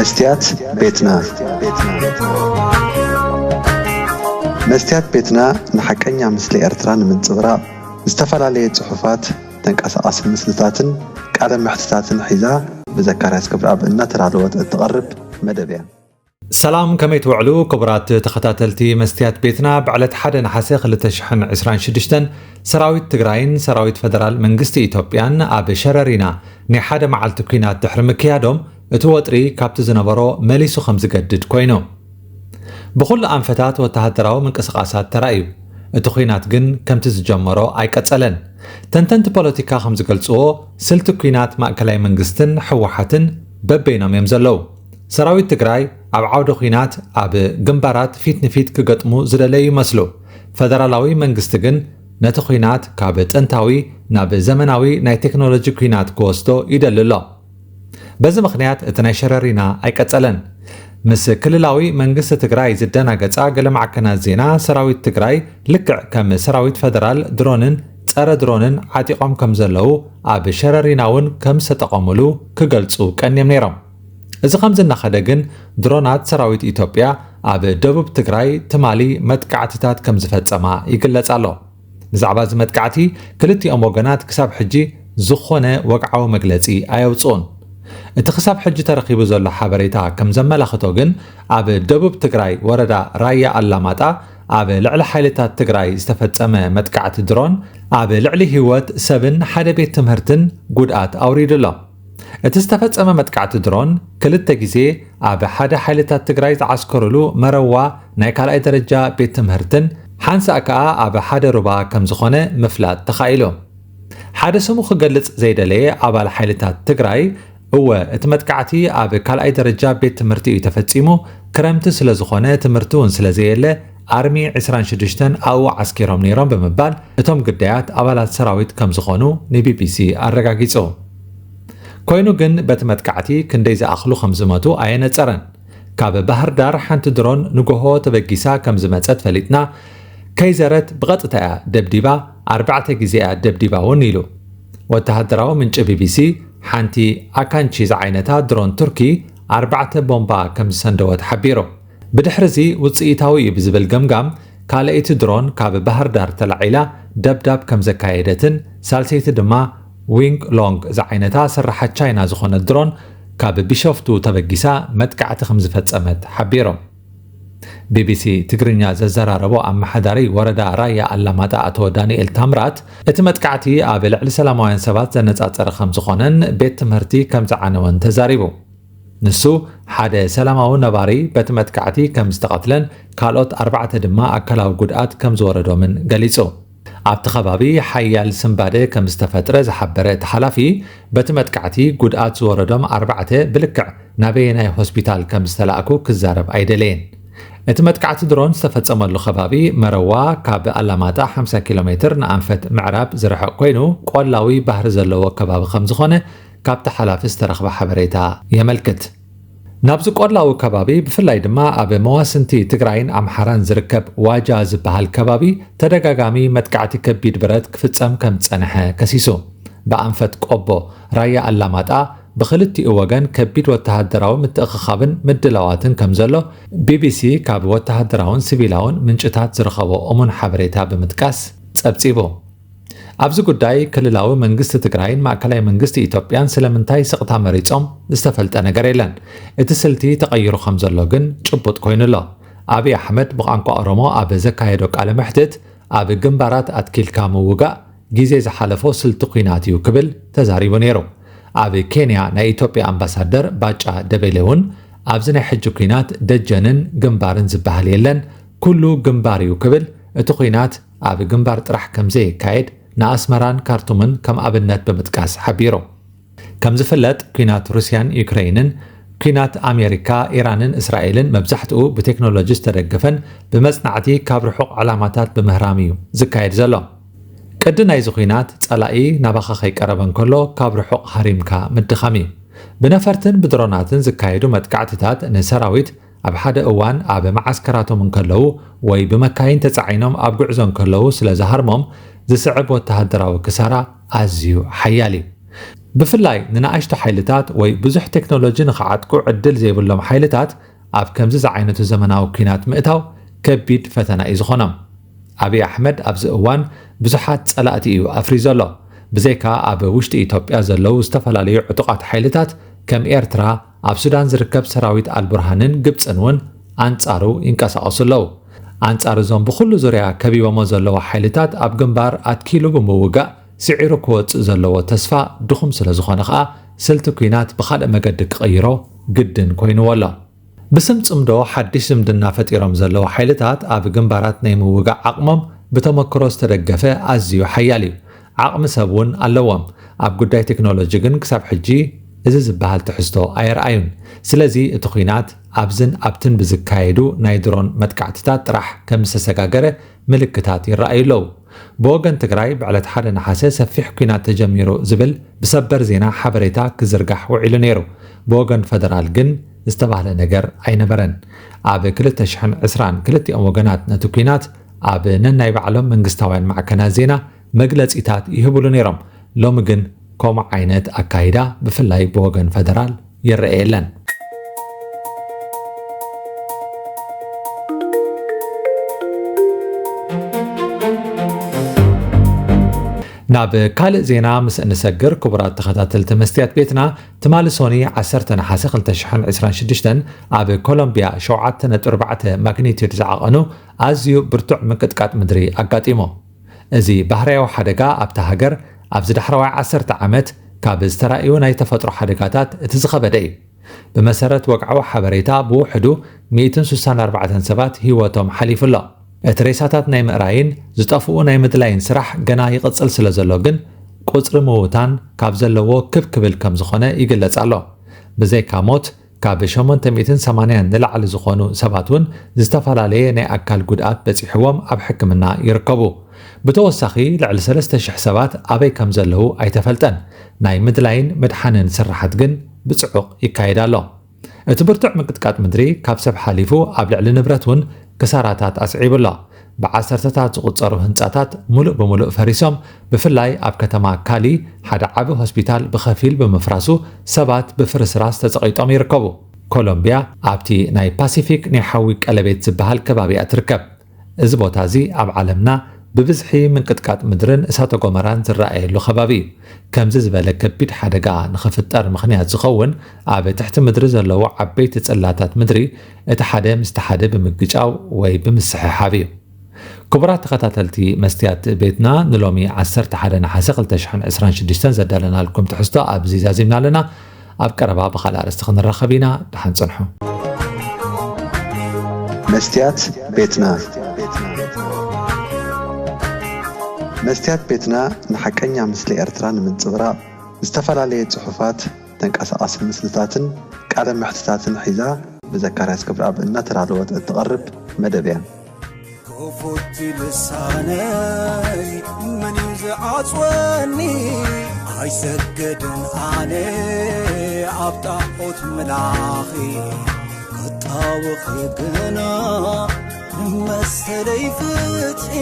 መስትያት ቤትና። መስትያት ቤትና ንሓቀኛ ምስሊ ኤርትራ ንምንጽብራቕ ዝተፈላለየ ጽሑፋት፣ ተንቀሳቓሲ ምስልታትን ቃለ መሕትታትን ሒዛ ብዘካርያስ ክብረኣብ እናተዳለወት እትቐርብ መደብ እያ። ሰላም፣ ከመይ ትውዕሉ ክቡራት ተኸታተልቲ መስትያት ቤትና? ብዕለት ሓደ ነሓሰ ክልተ ሽሕን ዕስራን ሽዱሽተን ሰራዊት ትግራይን ሰራዊት ፈደራል መንግስቲ ኢትዮጵያን ኣብ ሸረሪና ናይ ሓደ መዓልቲ ኲናት ድሕሪ ምክያዶም፣ እቲ ወጥሪ ካብቲ ዝነበሮ መሊሱ ከም ዝገድድ ኮይኑ። ብኹሉ ኣንፈታት ወተሃደራዊ ምንቅስቓሳት ተራእዩ። እቲ ኲናት ግን ከምቲ ዝጀመሮ ኣይቀጸለን። ተንተንቲ ፖለቲካ ከም ዝገልጽዎ፣ ስልቲ ኲናት ማእከላይ መንግስትን ህወሓትን በበይኖም እዮም ዘለዉ። ሰራዊት ትግራይ ኣብ ዓውደ ኲናት ኣብ ግንባራት ፊት ንፊት ክገጥሙ ዝደለዩ ይመስሉ። ፈደራላዊ መንግስቲ ግን ነቲ ኲናት ካብ ጥንታዊ ናብ ዘመናዊ ናይ ቴክኖሎጂ ኲናት ክወስዶ ይደሊ ኣሎ። በዚ ምኽንያት እቲ ናይ ሸረሪና ኣይቀጸለን። ምስ ክልላዊ መንግስቲ ትግራይ ዝደናገጻ ገለ ማዕከናት ዜና፣ ሰራዊት ትግራይ ልክዕ ከም ሰራዊት ፈደራል ድሮንን ጸረ ድሮንን ዓጢቖም ከም ዘለዉ፣ ኣብ ሸረሪና እውን ከም ዝተጠቐሙሉ ክገልጹ ቀንዮም ነይሮም። እዚ ከምዚ እናኸደ ግን፣ ድሮናት ሰራዊት ኢትዮጵያ ኣብ ደቡብ ትግራይ ትማሊ መጥቃዕትታት ከም ዝፈጸማ ይግለጽ ኣሎ። ብዛዕባ እዚ መጥቃዕቲ ክልቲኦም ወገናት ክሳብ ሕጂ ዝኾነ ወግዓዊ መግለጺ ኣየውጽኡን። እቲ ክሳብ ሕጂ ተረኺቡ ዘሎ ሓበሬታ ከም ዘመላኽቶ ግን፣ ኣብ ደቡብ ትግራይ ወረዳ ራያ ኣላማጣ ኣብ ልዕሊ ሓይልታት ትግራይ ዝተፈጸመ መጥቃዕቲ ድሮን ኣብ ልዕሊ ህይወት ሰብን ሓደ ቤት ትምህርትን ጉድኣት ኣውሪዱ ኣሎ። እቲ ዝተፈጸመ መጥቃዕቲ ድሮን ክልተ ግዜ ኣብ ሓደ ሓይልታት ትግራይ ዝዓስከሩሉ መረዋ ናይ ካልኣይ ደረጃ ቤት ትምህርትን ሓንሳእ ከኣ ኣብ ሓደ ሩባ ከም ዝኾነ ምፍላጥ ተኻኢሉ። ሓደ ስሙ ክገልጽ ዘይደለየ ኣባል ሓይልታት ትግራይ፣ እወ፣ እቲ መጥቃዕቲ ኣብ ካልኣይ ደረጃ ቤት ትምህርቲ እዩ ተፈጺሙ፣ ክረምቲ ስለ ዝኾነ ትምህርቲ እውን ስለ ዘየለ ኣርሚ ዕስራን ሽዱሽተን ኣብኡ ዓስኪሮም ነይሮም ብምባል እቶም ግዳያት ኣባላት ሰራዊት ከም ዝኾኑ ንቢቢሲ ኣረጋጊጹ። ኮይኑ ግን በቲ መጥቃዕቲ ክንደይ ዝኣኽሉ ከም ዝመቱ ኣየነጸረን። ካብ ባህር ዳር ሓንቲ ድሮን ንጎሆ ተበጊሳ ከም ዝመጸት ፈሊጥና፣ ከይዘረት ብቐጥታ እያ ደብዲባ፣ ኣርባዕተ ግዜ እያ ደብዲባ እውን ኢሉ። ወተሃደራዊ ምንጪ ቢቢሲ፣ ሓንቲ ኣካንቺ ዝዓይነታ ድሮን ቱርኪ ኣርባዕተ ቦምባ ከም ዝሰንደወት ሓቢሩ። ብድሕሪ እዚ ውጽኢታዊ እዩ ብዝብል ገምጋም፣ ካልኣይቲ ድሮን ካብ ባህር ዳር ተላዒላ ደብዳብ ከም ዘካየደትን ሳልሰይቲ ድማ ዊንግ ሎንግ ዝዓይነታ ስራሓት ቻይና ዝኾነት ድሮን ካብ ቢሾፍቱ ተበጊሳ መጥቃዕቲ ከም ዝፈጸመት ሓቢሮም። ቢቢሲ ትግርኛ ዘዘራረቦ ኣመሓዳሪ ወረዳ ራያ ኣላማጣ ኣቶ ዳንኤል ታምራት፣ እቲ መጥቃዕቲ ኣብ ልዕሊ ሰላማውያን ሰባት ዘነጻጸረ ከም ዝኾነን ቤት ትምህርቲ ከም ዝዓነወን ተዛሪቡ። ንሱ፣ ሓደ ሰላማዊ ነባሪ በቲ መጥቃዕቲ ከም ዝተቐትለን ካልኦት ኣርባዕተ ድማ ኣካላዊ ጉድኣት ከም ዝወረዶምን ገሊጹ። ኣብቲ ከባቢ ሓያል ስንባደ ከም ዝተፈጥረ ዝሓበረ እቲ ሓላፊ፣ በቲ መጥቃዕቲ ጉድኣት ዝወረዶም ኣርባዕተ ብልክዕ ናበየናይ ሆስፒታል ከም ዝተላእኩ ክዛረብ ኣይደለየን። እቲ መጥቃዕቲ ድሮን ዝተፈጸመሉ ከባቢ መረዋ ካብ ኣላማጣ ሓምሳ ኪሎ ሜትር ንኣንፈት ምዕራብ ዝርሕቕ ኮይኑ፣ ቆላዊ ባህሪ ዘለዎ ከባቢ ከም ዝኾነ ካብቲ ሓላፊ ዝተረኽበ ሓበሬታ የመልክት። ናብዚ ቆላዊ ከባቢ፣ ብፍላይ ድማ ኣብ መዋስንቲ ትግራይን ኣምሓራን ዝርከብ ዋጃ ዝበሃል ከባቢ፣ ተደጋጋሚ መጥቃዕቲ ከቢድ ብረት ክፍጸም ከም ዝጸንሐ ከሲሱ። ብኣንፈት ቆቦ፣ ራያ ኣላማጣ፣ ብኽልቲኡ ወገን ከቢድ ወተሃደራዊ ምትእኽኻብን ምድላዋትን ከም ዘሎ ቢቢሲ ካብ ወተሃደራውን ሲቪላውን ምንጭታት ዝረኸቦ እሙን ሓበሬታ ብምጥቃስ ጸብጺቡ። ኣብዚ ጉዳይ ክልላዊ መንግስቲ ትግራይን ማእከላይ መንግስቲ ኢትዮጵያን ስለምንታይ ስቕታ መሪጾም ዝተፈልጠ ነገር የለን። እቲ ስልቲ ተቐይሩ ከም ዘሎ ግን ጭቡጥ ኮይኑ ኣሎ። ኣብይ ኣሕመድ ብቋንቋ ኦሮሞ ኣብ ዘካየዶ ቃለ መሕትት፣ ኣብ ግንባራት ኣትኪልካ ምውጋእ ግዜ ዝሓለፎ ስልቲ ኲናት እዩ ክብል ተዛሪቡ ነይሩ። ኣብ ኬንያ ናይ ኢትዮጵያ ኣምባሳደር ባጫ ደበሌ እውን፣ ኣብዚ ናይ ሕጂ ኲናት ደጀንን ግንባርን ዝበሃል የለን፣ ኩሉ ግንባር እዩ ክብል፣ እቲ ኲናት ኣብ ግንባር ጥራሕ ከም ዘይካየድ ንኣስመራን ካርቱምን ከም ኣብነት ብምጥቃስ ሓቢሩ። ከም ዝፍለጥ፣ ኲናት ሩስያን ዩክረይንን፣ ኲናት ኣሜሪካ፣ ኢራንን እስራኤልን መብዛሕትኡ ብቴክኖሎጂ ዝተደገፈን ብመጽናዕቲ ካብ ርሑቕ ዕላማታት ብምህራም እዩ ዝካየድ ዘሎ። ቅዲ ናይዚ ኲናት፣ ጸላኢ ናባኻ ከይቀረበ እንከሎ ካብ ርሑቕ ሃሪምካ ምድኻም እዩ። ብነፈርትን ብድሮናትን ዝካየዱ መጥቃዕትታት ንሰራዊት ኣብ ሓደ እዋን ኣብ መዓስከራቶም እንከለዉ ወይ ብመካይን ተጻዒኖም ኣብ ጉዕዞ እንከለዉ ስለ ዝሃርሞም ዝስዕብ ወተሃደራዊ ክሳራ ኣዝዩ ሓያል እዩ። ብፍላይ ንንኣሽቱ ሓይልታት ወይ ብዙሕ ቴክኖሎጂ ንኽዓጥቁ ዕድል ዘይብሎም ሓይልታት ኣብ ከምዚ ዝዓይነቱ ዘመናዊ ኲናት ምእታው ከቢድ ፈተና እዩ ዝኾኖም። ኣብይ ኣሕመድ ኣብዚ እዋን ብዙሓት ጸላእቲ እዩ ኣፍርዩ ዘሎ። ብዘይካ ኣብ ውሽጢ ኢትዮጵያ ዘለዉ ዝተፈላለዩ ዕጡቓት ሓይልታት ከም ኤርትራ፣ ኣብ ሱዳን ዝርከብ ሰራዊት ኣልቡርሃንን ግብጽን እውን ኣንጻሩ ይንቀሳቐሱ ኣለዉ። ኣንጻር እዞም ብኹሉ ዙርያ ከቢቦሞ ዘለዉ ሓይልታት ኣብ ግንባር ኣትኪሉ ብምውጋእ ስዒሩ ክወጽእ ዘለዎ ተስፋ ድኹም ስለ ዝኾነ ከኣ ስልቲ ኲናት ብኻልእ መገዲ ክቕይሮ ግድን ኮይንዎ ኣሎ። ብስም ጽምዶ ሓድሽ ዝምድና ፈጢሮም ዘለዉ ሓይልታት ኣብ ግንባራት ናይ ምውጋእ ዓቕሞም ብተመክሮ ዝተደገፈ ኣዝዩ ሓያል እዩ። ዓቕሚ ሰብ እውን ኣለዎም። ኣብ ጉዳይ ቴክኖሎጂ ግን ክሳብ ሕጂ እዚ ዝበሃል ትሕዝቶ ኣየርኣዩን። ስለዚ እቲ ኲናት ኣብዝን ኣብትን ብዝካየዱ ናይ ድሮን መጥቃዕትታት ጥራሕ ከም ዝተሰጋገረ ምልክታት ይረኣዩ ኣለዉ። ብወገን ትግራይ ብዕለት ሓደ ነሓሰ ሰፊሕ ኲናት ተጀሚሩ ዝብል ብሰበር ዜና ሓበሬታ ክዝርጋሕ ውዒሉ ነይሩ። ብወገን ፈደራል ግን ዝተባህለ ነገር ኣይነበረን። ኣብ ክልተ ሽሕን ዕስራን ክልቲኦም ወገናት ነቲ ኲናት ኣብ ነናይ ባዕሎም መንግስታውያን ማዕከናት ዜና መግለጺታት ይህብሉ ነይሮም። ሎሚ ግን ከምኡ ዓይነት ኣካይዳ ብፍላይ ብወገን ፈደራል ይረአ የለን። ናብ ካልእ ዜና ምስ እንሰግር፣ ክቡራት ተኸታተልቲ መስትያት ቤትና፣ ትማሊ ሶኒ ዓሰርተ ነሓሰ ክልተ ሽሕን ዕስራን ሽዱሽተን ኣብ ኮሎምቢያ ሸውዓተ ነጥቢ ኣርባዕተ ማግኒቱድ ዝዓቐኑ ኣዝዩ ብርቱዕ ምንቅጥቃጥ ምድሪ ኣጋጢሙ። እዚ ባህርያዊ ሓደጋ ኣብታ ሃገር ኣብዚ ዳሕረዋይ ዓሰርተ ዓመት ካብ ዝተራእዩ ናይ ተፈጥሮ ሓደጋታት እቲ ዝኸበደ እዩ። ብመሰረት ወግዓዊ ሓበሬታ ብውሕዱ ሚእትን ስሳን ኣርባዕተን ሰባት ህይወቶም ሓሊፉ ኣሎ። እቲ ሬሳታት ናይ ምእራይን ዝጠፍኡ ናይ ምድላይን ስራሕ ገና ይቕጽል ስለ ዘሎ ግን ቁጽሪ ምውታን ካብ ዘለዎ ክብ ክብል ከም ዝኾነ ይግለጽ ኣሎ። ብዘይካ ሞት ካብ ሸሞንተ ሚእትን ሰማንያን ንላዕሊ ዝኾኑ ሰባት እውን ዝተፈላለየ ናይ ኣካል ጉድኣት በጺሕዎም ኣብ ሕክምና ይርከቡ። ብተወሳኺ ልዕሊ ሰለስተ ሽሕ ሰባት ኣበይ ከም ዘለዉ ኣይተፈልጠን። ናይ ምድላይን ምድሓንን ስራሓት ግን ብጽዑቕ ይካየድ ኣሎ። እቲ ብርቱዕ ምንቅጥቃጥ ምድሪ ካብ ሰብ ሓሊፉ ኣብ ልዕሊ ንብረት እውን ክሳራታት ኣስዒቡ ኣሎ። ብዓሰርተታት ዝቑጸሩ ህንጻታት ሙሉእ ብሙሉእ ፈሪሶም፣ ብፍላይ ኣብ ከተማ ካሊ ሓደ ዓቢ ሆስፒታል ብኸፊል ብምፍራሱ ሰባት ብፍርስራስ ተጸቒጦም ይርከቡ። ኮሎምቢያ ኣብቲ ናይ ፓሲፊክ ናይ ሓዊ ቀለቤት ዝበሃል ከባቢ እያ ትርከብ። እዚ ቦታ እዚ ኣብ ዓለምና ብብዝሒ ምንቅጥቃጥ ምድርን እሳተ ጎመራን ዝረኣየሉ ከባቢ እዩ። ከምዚ ዝበለ ከቢድ ሓደጋ ንኽፍጠር ምኽንያት ዝኸውን ኣብ ትሕቲ ምድሪ ዘለዉ ዓበይቲ ጽላታት ምድሪ እቲ ሓደ ምስቲ ሓደ ብምግጫው ወይ ብምስሕሓብ እዩ። ክቡራት ተኸታተልቲ መስትያት ቤትና፣ ንሎሚ ዓሰርተ ሓደ ነሓሰ ክልተ ሽሕን ዕስራን ሽዱሽተን ዘዳለናልኩም ትሕዝቶ ኣብዚ ዛዚምና ኣለና። ኣብ ቀረባ ብኻልእ ኣርእስቲ ክንራኸብ ኢና። ደሓን ጽንሑ። መስትያት ቤትና። መስትያት ቤትና ንሓቀኛ ምስሊ ኤርትራ ንምንጽብራቕ ዝተፈላለየ ጽሑፋት፣ ተንቀሳቓሲ ምስልታትን ቃለ መሕትታትን ሒዛ ብዘካርያስ ገብረኣብ እናተዳለወት እትቐርብ መደብ እያ። ክፉት ልሳነይ መን እዩ ዝዓጽወኒ? ኣይሰግድን ኣነ ኣብ ጣዖት ምላኺ፣ ክጣወኺ ግና መሰለይ ፍትሒ።